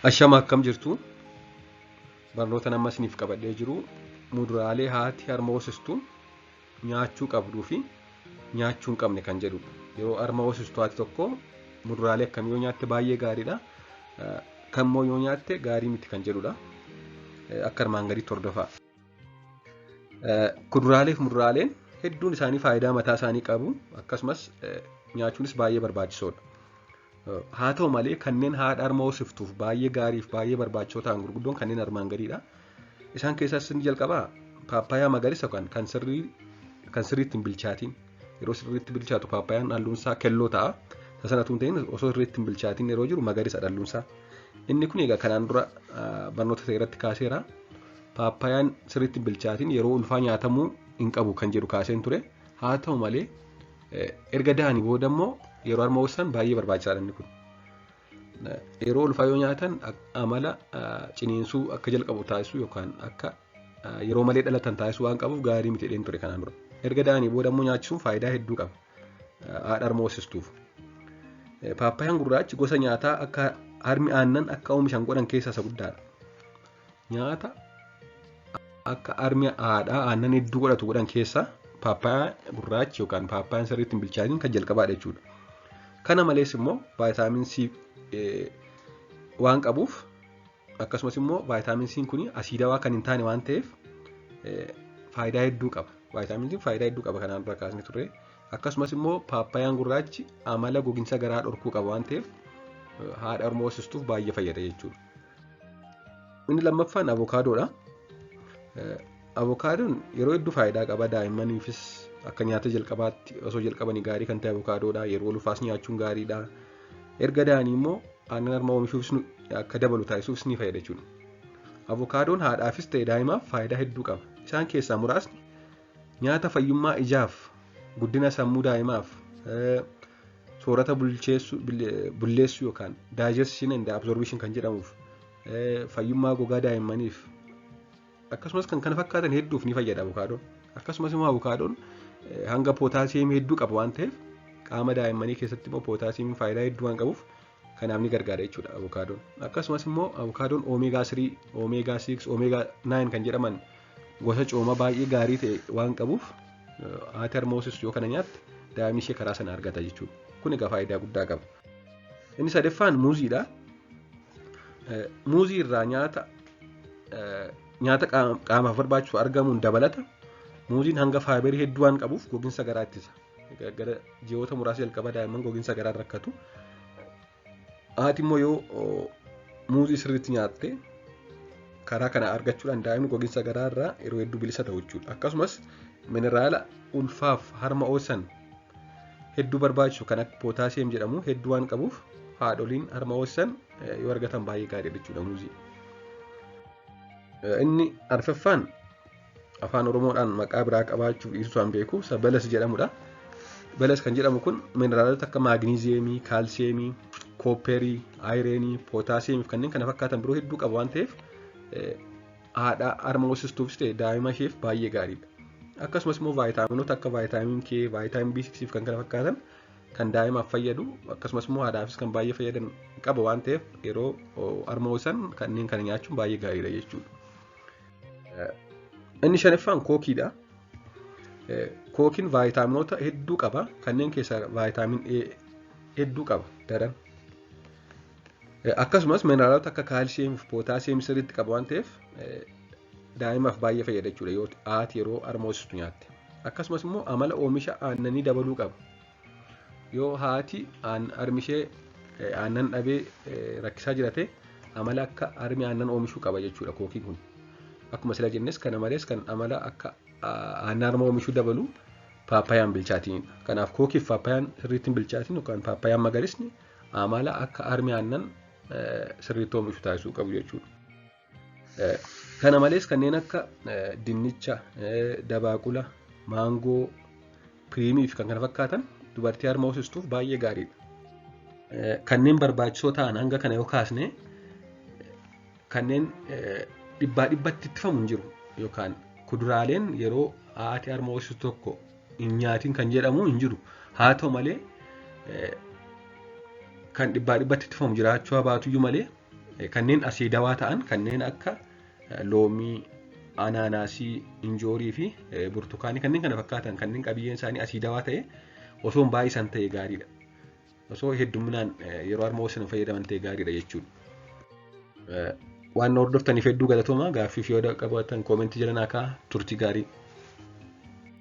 Ashama, akkam jirtu? Barnoota amma isiniif qabadhee jiru muduraalee haati harma hoosistu nyaachuu qabduu fi nyaachuu hin qabne kan jedhudha. Yeroo harma hoosistu haati tokko muduraalee akkamii yoo nyaatte baay'ee gaariidha, kammoo yoo nyaatte gaarii miti kan jedhudha. Akka armaan gadiitti hordofaa. Kuduraalee fi muduraaleen hedduun isaanii faayidaa mataa isaanii qabu, akkasumas nyaachuunis baay'ee barbaachisoodha. Haa ta'u malee, kanneen haadha harma hoosiftuuf baay'ee gaarii fi baay'ee barbaachisoo ta'an gurguddoon kanneen armaan gadiidha. Isaan keessaas inni jalqabaa paappaayyaa magariisa yookaan kan sirriitti hin bilchaatiin. Yeroo sirriitti bilchaatu paappaayaan halluun isaa keelloo ta'a. Isa sana utuu hin ta'in osoo sirriitti hin bilchaatiin yeroo jiru magariisa halluun isaa. Inni kun egaa kanaan dura barnoota ta'e irratti kaaseera. Paappaayaan sirriitti hin bilchaatiin yeroo ulfaa nyaatamuu hin qabu kan jedhu kaaseen ture. Haa ta'u malee, erga da'anii booda immoo yeroo harma hoosisan baay'ee barbaachisaadha inni kun. Yeroo ulfaa yoo nyaatan amala ciniinsuu akka jalqabu taasisuu yookaan akka yeroo malee dhalatan taasisuu waan qabuuf gaarii miti jedheen ture kanaan dura. Erga da'anii booda immoo nyaachisuun faayidaa hedduu qaba haadha harma hoosistuuf. Paappaayaan gurraachi gosa nyaataa akka harmi aannan akka oomishan godhan keessaa isa guddaadha. Nyaata akka harmi haadhaa aannan hedduu godhatu godhan keessaa paappaayyaa gurraachi yookaan paappaayaan sirriitti hin bilchaatiin kan jalqabaadha jechuudha. Kana malees immoo vitamin C waan qabuuf, akkasumas immoo vitamin C kun asiidawaa kan hin taane waan ta'eef faayidaa hedduu qaba. Vitamin C faayidaa hedduu qaba, kanaan dura kaasne turre. Akkasumas immoo paappaayaan gurraachi amala gogiinsa garaa dhorkuu qaba waan ta'eef haadha harma hoosistuuf baay'ee fayyada jechuudha. Inni lammaffaan avokaadoodha. Avokaadoon yeroo hedduu faayidaa qaba. Daa'immaniifis akka nyaata jalqabaatti osoo jalqabanii gaarii kan ta'e avokaadoodha. Yeroo ulfaas nyaachuun gaariidha. Erga da'anii immoo aannan harmaa oomishuufis akka dabalu taasisuufis ni fayyada jechuudha. Avokaadoon haadhaafis ta'e daa'imaaf faayidaa hedduu qaba. Isaan keessaa muraasni nyaata fayyummaa ijaaf, guddina sammuu daa'imaaf, soorata bulleessuu yookaan digestion and absorption kan jedhamuuf, fayyummaa gogaa daa'immaniif, akkasumas kan kana fakkaatan hedduuf ni fayyada avokaadoon. Akkasumas immoo avokaadoon hanga pootaasiyeemii hedduu qaba waan ta'eef, qaama daa'immanii keessatti immoo pootaasiyeemiin faayidaa hedduu waan qabuuf kanaaf ni gargaara jechuudha avokaadoon. Akkasumas immoo avokaadoon omega 3, omega 6, omega 9 kan jedhaman gosa cooma baay'ee gaarii ta'e waan qabuuf, haati harma hoosistu yoo kana nyaatte daa'imni ishee karaa sana argata jechuudha. Kun egaa faayidaa guddaa qaba. Inni sadaffaan muuziidha. Muuzii irraa nyaata qaamaaf barbaachisu argamuun dabalata. Muuziin hanga faayibarii hedduu waan qabuuf gogiinsa garaa ittisa. Gara ji'oota muraasa jalqaba daa'imman gogiinsa garaa rakkatu. Haati immoo yoo muuzii sirriitti nyaatte karaa kana argachuudhaan daa'imni gogiinsa garaa irraa yeroo hedduu bilisa ta'u jechuudha. Akkasumas mineraala ulfaaf harma hoosisan hedduu barbaachisu kan akka pootaasiyeem jedhamu hedduu waan qabuuf haadholiin harma hoosisan yoo argatan baay'ee gaariidha jechuudha muuzii. Inni arfaffaan afaan Oromoodhaan maqaa biraa qabaachuuf dhiisuu isaan beeku isa balas jedhamudha. Balas kan jedhamu kun mineraalota akka maagniiziyeemii, kaalsiyeemii, koopperii, aayireenii, pootaasiyeemii fi kanneen kana fakkaatan biroo hedduu qaba waan ta'eef haadha harma hoosistuufis ta'e daa'ima isheef baay'ee gaariidha. Akkasumas immoo vaayitaaminoota akka vitamin K, vitamin B6 fi kan kana fakkaatan kan daa'imaaf fayyadu, akkasumas immoo haadhaafis kan baay'ee fayyadan qaba waan ta'eef yeroo harma hoosisan kanneen kana nyaachuun baay'ee gaariidha jechuudha. Inni shanaffaan kookiidha. Kookiin vaayitaaminoota hedduu qaba. Kanneen keessaa vitamin A hedduu qaba daran. Akkasumas mineraalota akka kaalsiyeemii fi pootaasiyeemii sirriitti qaba waan ta'eef daa'imaaf baay'ee fayyada jechuudha yoo haati yeroo harma hoosistu nyaatte. Akkasumas immoo amala oomisha aannanii dabaluu qaba. Yoo haati harmi ishee aannan dhabee rakkisaa jirate, amala akka harmi aannan oomishuu qaba jechuudha kookiin kun. Akkuma sila jennes, kana malees kan amala akka aannan harma oomishuu dabalu paappayaan bilchaatiinidha. Kanaaf kookiif paappayaan sirriitti hin bilchaatiin yookaan paappayaan magariisni amala akka harmi aannan sirriitti oomishu taasisuu qabu jechuudha. Kana malees kanneen akka dinnicha, dabaaqula, maangoo, piriimii fi kan kana fakkaatan dubartii harma hoosistuuf baay'ee gaariidha. Kanneen barbaachisoo ta'an hanga kana yoo kaasne, kanneen dhibbaa dhibbatti ittifamu hin jiru yookaan kuduraaleen yeroo haati harma hoosistu tokko hin nyaatin kan jedhamu hin jiru. Haa ta'u malee, kan dhibbaa dhibbatti ittifamu jiraachuu haa baatuyyuu malee Kanneen asiidawaa ta'an kanneen akka loomii, anaanaasii, injoorii fi burtukaanii kanneen kana fakkaatan kanneen qabiyyeen isaanii asiidawaa ta'e osoo hin baay'isan ta'e gaariidha. Osoo hedduminaan yeroo harma hoosisan fayyadaman ta'e gaariidha jechuudha. Waan hordoftaniif hedduu galatooma. Gaaffiif yoo qabaatan koomentii jala naa kaa'aa. Turtii gaarii.